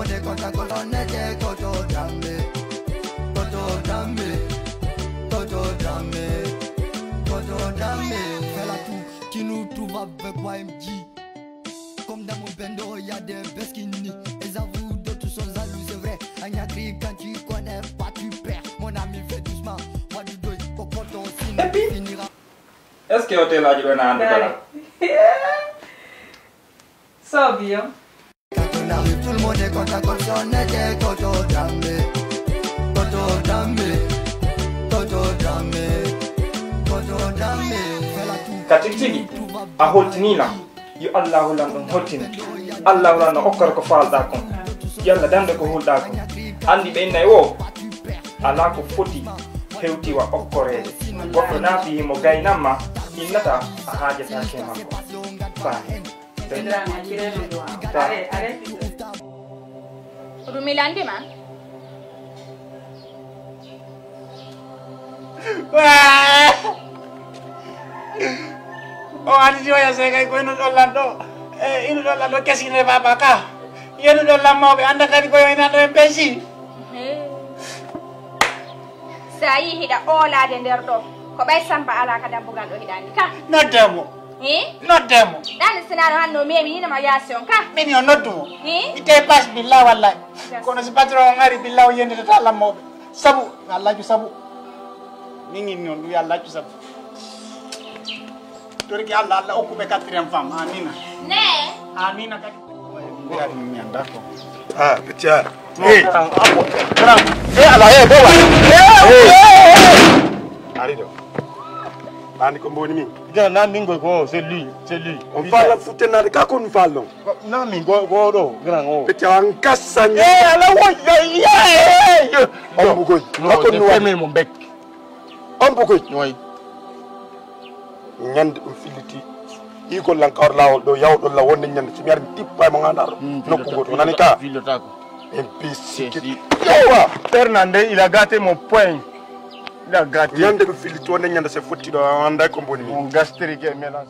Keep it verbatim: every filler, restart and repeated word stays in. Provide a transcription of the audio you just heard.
Koto Dramé, Koto Dramé, Koto Dramé, Koto Dramé. Fela tu, qui nous trouve avec Y M G. Comme dans mon bendo, y a des besquini. Et j'avoue, d'autres sont jaloux, c'est vrai. Anyakri, quand tu connais pas, tu perds. Mon ami, fais doucement. Moi, du doigt au canton, sinon Et puis, finira. Est-ce que hôtel aji ɗo na andu dara? Sobi yo. Quand on arrive, tout le monde est content comme si on était Koto Dramé. Koto Dramé, Koto Dramé, Koto Dramé. Ka tigi tigi, a holtinii lan. Yo Allaahu lan ɗon holtine. Allaahu lan no okkora ko faalɗaa kon. Yo Alla dande ko hulɗaa kon. Anndi ɓe innay woo, alaa ko foti hewti wa okkoreede. Goɗɗo naati himo gaynan ma, innata a haajataake e makko. Faami. Ibrahima, a kirayno du'a. Arrête, arrête. Ko ɗum mi lanndi ma? O andi ti waya se kay ko ino ɗon lan ɗo. E ino ɗon lan ɗo kesine baba ka. Yenu ɗon lan mawɓe anda kadi ko yo ina ɗo en pesi. He. Sa yi hiɗa oolaade nder ɗo, ko ɓay Samba alaa ka dambugal ɗo hiɗa andi ka. Noddemo. Hi? Noddemo. Ɗan sinaano hanno memi ni nama yaasi on ka. Min yo noddumo. Hi? Ite pas billah wallahi. Yes. Kono si patron on ari billah o yenditata lan mawɓe. Sabu, yo Allah accu sabu. Min inni on ɗum yo Allah accu sabu. Toriki Allah, Allah okku ɓe quatrième femme. Amina. Ne. Amina kadi. Mbiya ɗum mi anndaa ko. Ah, pecca. Hey. Grand. Hey, ala, hey, bowa. Hey, hey, hey. Ari ɗo. Ɓaandi ko mboni min. Grand, nan min ko, ko, c'est lui, c'est lui. On fala futte nade ka ko on fal non. Ko, nan min ko, ko ɗo, grand o. Pecca an kassañ. Eh, ala wo, ya, ya, eh. On bugoy. Non, c'est fermé mon bec. On bugoy. Oui. Ñande ɗum filliti. Igol lan kawar laawol ɗo, yawɗol lan wonde ñande, so mi ari mi tippa e mo ngandar. Hmm, nokku goto. Nani ka? Fillotako. En pisi. Yawa! Fernande, il a gâté mon point. Il a gâté. Ñande ɗum filliti wonde ñande se fotti ɗo, a anda ko mboni min. Mon gastrique est mélangé.